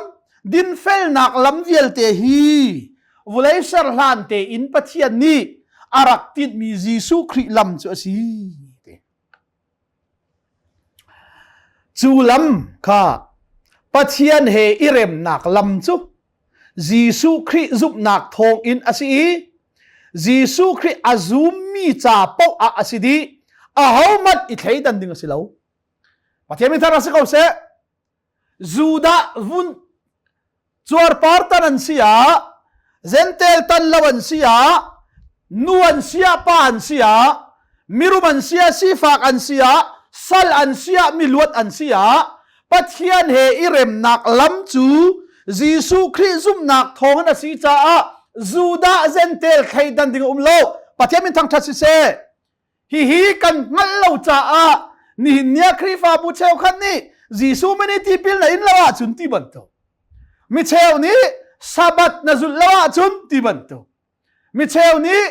dinfelnak lam vialte hi vawlei ser hlan tein Pathian nih a rak tinhmi Jesuh Khrih lam cu a si. Cu lam kha Pathian he i remnak lam cu Jesuh Khrih zumhnak thawngin a si i Jesuh Khrih a zummi ca paoh ah a si dih. Ahohmanh i thleidan ding a si lo. Pathian min thar a si ko seh. Judah vun cuarpar tan an si ah, Gentel tan lo an si ah, nu an si ah, pa an si ah, mirum an si ah, sifak an si ah, sal an si ah, miluat an si ah, Pathian he i remnak lam cu Jesuh Khrih zumhnak thawngin a si caah Judah Gentel thleidan ding a um lo. Pathian min thangṭhat siseh. Hihi kan hngalh lo caah nihin ni ah Khrihfabu cheukhat nih Jesuh min i tipil na in lo ahcun ti bantuk. Mi cheu nih Sabbath na zulh lo ahcun ti bantuk. Mi cheu nih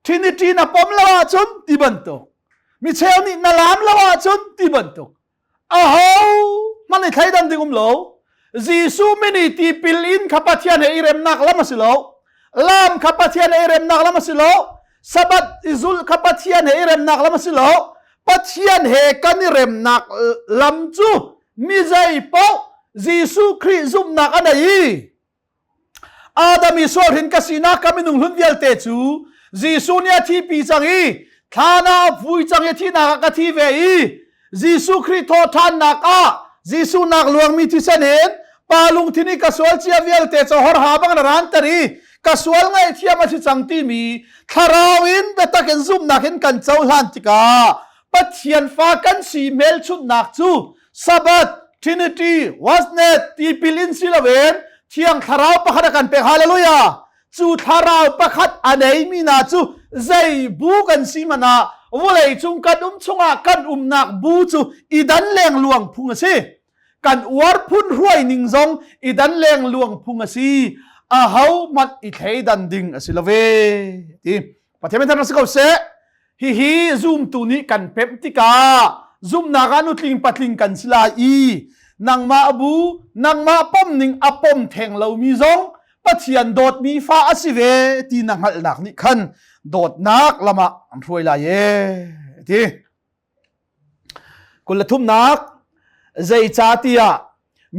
Trinity na pom lo ahcun ti bantuk. Mi cheu nih na laam lo ahcun ti bantuk. Aho hmanh i thleidan ding um lo. Jesuh min i tipil in kha Pathian he i remnak lam a si lo. Lam kha Pathian he i remnak lam a si lo. Sabbath i zulh kha Pathian he i remnak lam a si lo. Pathian he kan i remnak lam cu mi zei paoh Jesuh Khrih zumhnak a nei i Adam i sualhrin ka sinak ka minung hlun vialte cu Jesuh nih a thipi cang i thlan ah a vui cang i thihnak ah ka thi ve i Jesuh Khrih thawhṭhannak ah Jesuh nak luangmi thisen in pa lungthin i ka sual cia vialte cu horha bang na ranter i ka sual ngaihthiam a si cang timi thlarau in biatak in zumhnak in kan cohlan tikah Pathian fa kan si hmelchunhnak cu Sabbath, Trinity, Oneness, tipil in si loin Thiang Thlarau pakhat a kan pek. Hallelujah! Cu Thlarau pakhat a neimi hna cu zei bu kan si hmanh ah vawlei cung kan um chungah kan umnak bu cu i dan lengluang phung a si. Kan uar phun hruai ning zong i dan lengluang phung a si. Aho hmanh i thleidan ding a si lo ve. Ti Pathian min thang si ko seh. Hihi zumtu nih kan pemh tikah zumhnak ah nutling patling kan si lai i nangmah bu nangmah pom ning a pom theng lomi zong Pathian dawtmi fa a si ve ti na hngalhnak nih khan dawtnak lam ah an hruai lai e ti 23nak zeicahtiah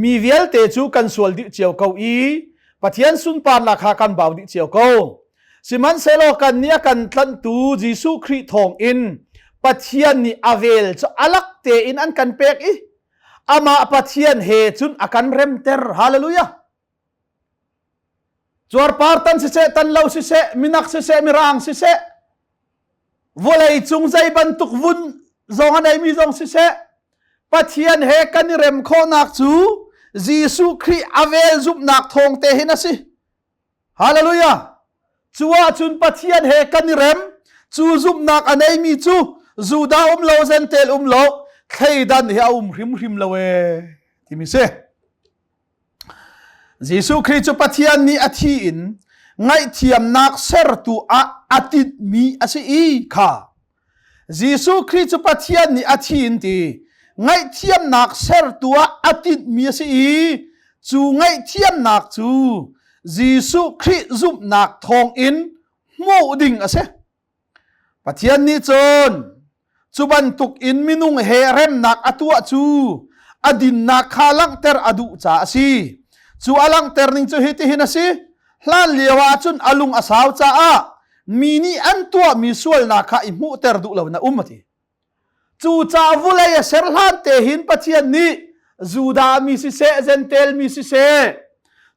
mi vialte cu kan sual dih cio ko i Pathian sunparnak kha kan bau dih cio ko. Sihmanhsehlaw kan nih a kan tlanhtu Jesuh Khrih thawngin Pathian nih a vel cu alak tein an kan pek i amah Pathian he cun a kan remter. Hallelujah! Cuarpar tan siseh, tan lo siseh, minak siseh, mirang siseh, vawlei cung zei bantuk vun zong a neimi zong siseh, Pathian he kan i rem khawhnak cu Jesuh Khrih a vel zumhnak thawng te hin a si. Hallelujah! Cu ahcun Pathian he kan i rem, cu zumhnak a neimi cu Judah um lo, Gentile um lo, thleidan hi a um hrimhrim lo ee, timi si. Jesuh Khrih cu Pathian nih a thi in ngaihthiamnak sertu ah a tinhmi a si i kha Jesuh Khrih cu Pathian nih a thi in ti ngaihthiamnak sertu ah a tinhmi a si i cu ngaihthiamnak cu Jesuh Khrih zumhnak thawngin hmuh ding a si. Pathian nih cun cu bantuk in minung he remnak a tuah cu a dinnak kha langhter a duh caah a si. Cu a langhter ning cu hitihin a si. Hlan lio ah cun a lung a sau caah Mi nih an tuahmi sualnak kha i hmuhter duh lo na um a ti. Cucaah vulei a ser hlan te hin Pathian nih Judah mi siseh, Jentail mi siseh,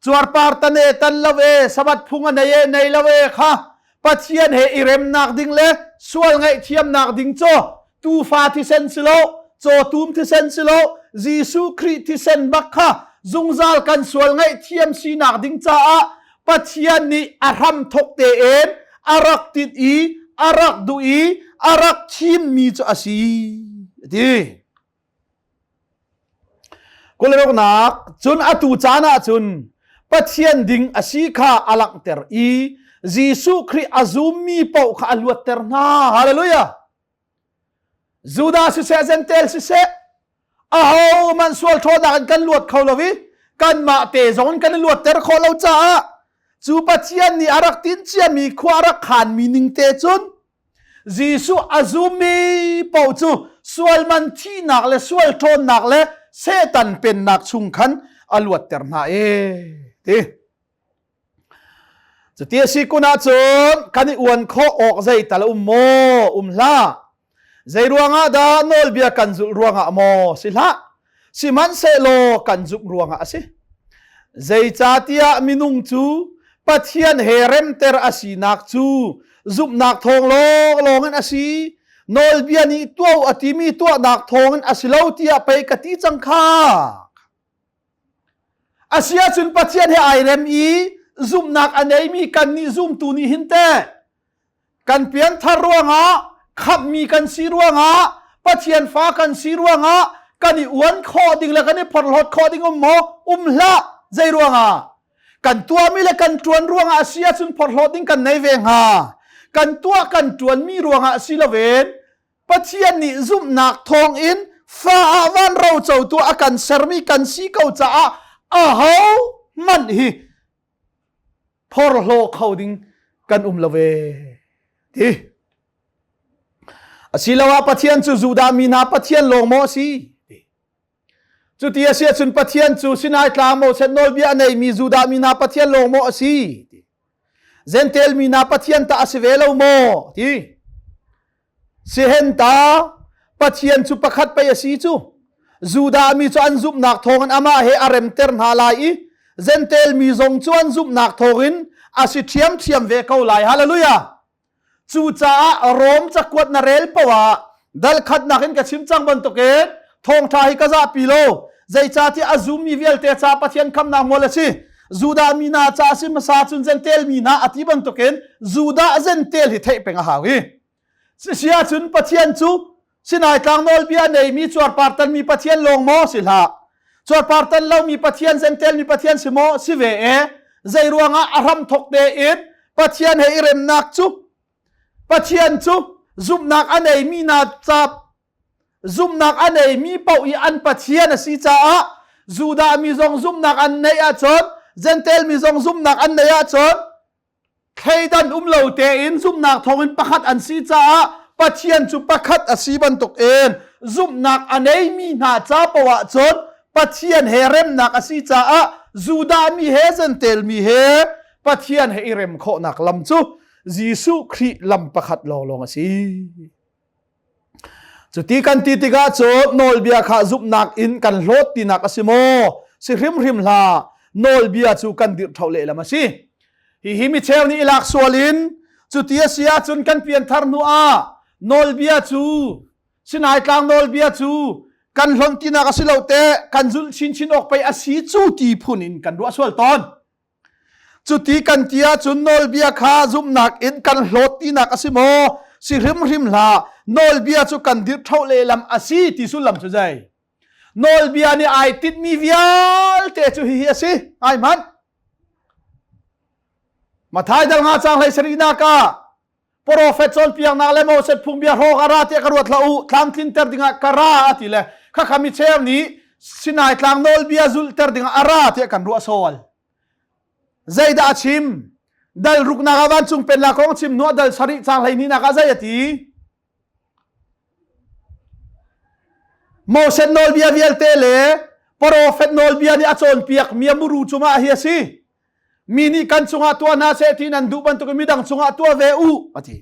cuarpar tan e tan lo e, Sabbath phung a nei e nei lo e kha Pathian he i remnak ding le sual ngaihthiamnak ding cu tuufa thisen si lo, cawtum thisen si lo, Jesuh Khrih thisen bak kha zungzal kan sual ngaihthiam sinak ding caah Pathian nih a hram thok tein a rak tinh i a rak duh i a rak thimmi cu a si ti. Kuleruknak cun atu caan ah cun Pathian ding a si kha a langhter i Jesuh Khrih a zummi paoh kha a luatter hna. Hallelujah! Judah siseh Gentile siseh aho man sual ṭhawnak in kan luat kho lo i kanmah te zong in kan i luatter khawh lo caah cu Pathian nih a rak tin ciami khua a rak khanmi ning te cun Jesuh a zummi paoh cu sual man thihnak le sual ṭhawnnak le Satan pennak chung khan a luatter hna e ti. Cuti a si kun ahcun kan i uan khawh awk zeital a um maw? Um hlah. Zei ruangah dah nawlbia kan zulh ruangah maw? Si hlah. Sihmanhsehlaw kan zumh ruangah a si. Zeicahtiah minung cu Pathian he remter a sinak cu zumhnak thawng lawnglawng in a si. Nawlbia nih tuah a timi tuahnak thawngin a si lo tiah pei ka ti cang kha. Asiahcun Pathian he ai rem i zumhnak a neimi kannih zumtu nih hin teh kan pianthar ruangah khamhmi kan si ruangah Pathian fa kan si ruangah kan i uan khawh ding le kan i phorhlawt khawh ding um maw? Um hlah! Zei ruangah? Kan tuahmi le kan ṭuan ruangah a si ahcun phorhlawt ding kan nei ve hnga. Kan tuah kan ṭuanmi ruangah si loin Pathian nih zumhnak thawngin fa ah van rocotu a kan sermi kan si ko caah aho hmanh hi phorhlaw kho ding kan um lo ve ti. Asiloah Pathian cu Judah mi hna Pathian lawng maw a si? Cuti a si ahcun Pathian cu Sinai tlang Moses nawlbia a neimi Judah mi hna Pathian lawng maw a si? Jentail mi hna Pathian tah a si ve lo maw? Ti. Sihen ta Pathian cu pakhat pei a si cu. Judah mi cu an zumhnak thawngin amah he a remter hna lai i Jentail mi zong cu an zumhnak thawngin a si ṭhiamṭhiam ve ko lai. Hallelujah! Cucaah Rom cakuat na rel paoh ah dal khatnak in ka chim cang bantukin thawngṭha hi ka zahpi lo. Zeicahtiah a zummi vialte ca Pathian khamnak mual a si. Judah mi hna ca a si hmasa cun Jentail mi hna a ti bantukin Judah Jentail hi theih peng a hau i. Si ahcun Pathian cu Sinai tlang nawlbia neimi cuarpar tanmi Pathian lawng maw si hlah. Cuarpar tan lomi Pathian Jentail mi Pathian si maw si ve e. Zei ruangah a hram thok tein Pathian he i remnak cu Pathian cu zumhnak a neimi hna ca zumhnak a neimi paoh i an Pathian a si caah Judah mi zong zumhnak an neih ahcun Jentail mi zong zumhnak an neih ahcun thleidan um lo tein zumhnak thawngin pakhat an si caah Pathian cu pakhat a si bantukin zumhnak a neimi hna ca paoh ahcun Pathian he remnak a si caah Judah mi he Jentail mi he Pathian he i rem khawhnak lam cu Jesuh Khrih lam pakhat lawnglawng a si. Cuti kan ti tikah cun nawlbia kha zumhnak in kan hlawt tinak a si maw? Si hrimhrim hlah. Nawlbia cu kan dirh ṭho lehlam a si. Hihi mi cheu nih i lak sual in cuti a si ahcun kan pianthar hnu ah nawlbia cu Sinai tlang nawlbia cu kan hlonh tinak a si lo te kan zulh chinchin awk pei a si cu ti phun in kan ruah sual tawn. Cuti kan ti ahcun nawlbia kha zumhnak in kan hlawt tinak a si maw? Si hrimhrim hlah. Nawlbia cu kan dirhṭhoh lehlam a si ti sullam cu zei? Nawlbia nih ai tinhmi vialte cu hihi a si. Ai hmanh. Mathai dal nga cang hlei sarihnak ah Profet cawnpiaknak le Moses phungbia hrawk a ra tiah ka ruat hlah u tlamtlinter dingah ka ra a ti le khakha mi cheu nih Sinai tlang nawlbia zulhter dingah a ra tiah kan ruah sawl. Zeidah a chim? Dal ruknak ah vancung pennak kong chim hnuah dal sarih cang hleihnih ah zei a ti? Moses nawlbia vialte le profet nawlbia nih a cawnpiak mi a muru cungah hi a si. Mi nih kan cungah tuah hna seh ti nan duh bantukin midang cungah tuah ve u a ti.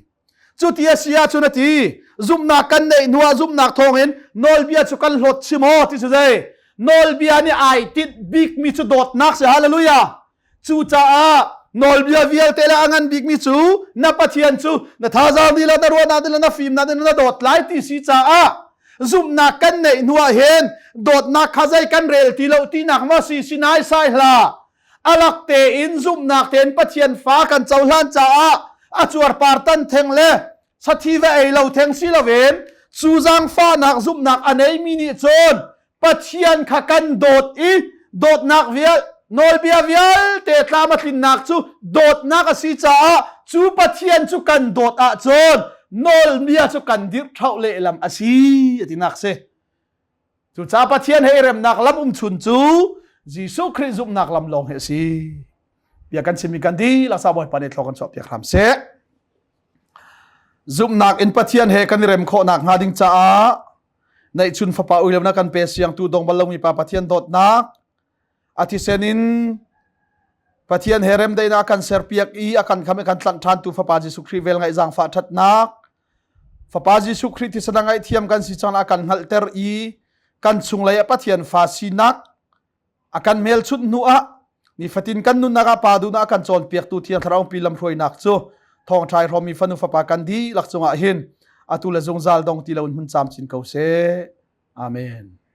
Cuti a si ahcun a ti, zumhnak kan neih hnuah zumhnak thawngin nawlbia cu kan hlawt chim aw ti cu zei? Nawlbia nih ai tinh bikmi cu dawtnak si. Hallelujah! Cucaah nawlbia vialte le a ngan bikmi cu na Pathian cu na thazaang dihlak, na ruahnak dihlak, na fimnak dihlak na dawt lai ti si caah zumhnak kan neih hnuah hin dawtnak kha zei kan rel ti lo tinak maw si si nai sai hlah. Alak tein zumhnak tein Pathian fa kan cohlan caah a cuarpar tan theng le sathi va ei lo theng si loin cu zaangfahnak zumhnak a neimi nih cun Pathian kha kan dawt i dawtnak vial nawlbia vialte tlam a tlinnak cu dawtnak a si caah cu Pathian cu kan dawt ahcun nawlbia cu kan dirh ṭhauh lehlam a si a tinak si. Cucaah Pathian he i remnak lam umchun cu Jesuh Khrih zumhnak lam lawng hi a si. Bia kan chimmi kan dihlak sa Bawipa nih thlaw kan chuah piak hram seh. Zumhnak in Pathian he kan i rem khawhnak hnga ding caah neihchun fapa uilo na kan pe siangtu dong bal lomi pa Pathian dawtnak a thisen in Pathian he remdaihnak a kan serpiak i a kan kham i kan tlanh ṭhan tu fapa Jesuh Khrih vel ngaih zaangfah ṭhatnak fapa Jesuh Khrih thisen a ngaihthiam kan si cang a kan hngalhter i kan chunglei ah Pathian fa sinak a kan hmelchunh hnu ah nifatin kan nunnak ah pa duhnak a kan cawnpiaktu Thiang Thlarau pi lamhruainak cu thawngṭha i hrawmmi fanu fapa kan dihlak cungah hin atu le zungzal dong ti loin hun camcin ko seh. Amen.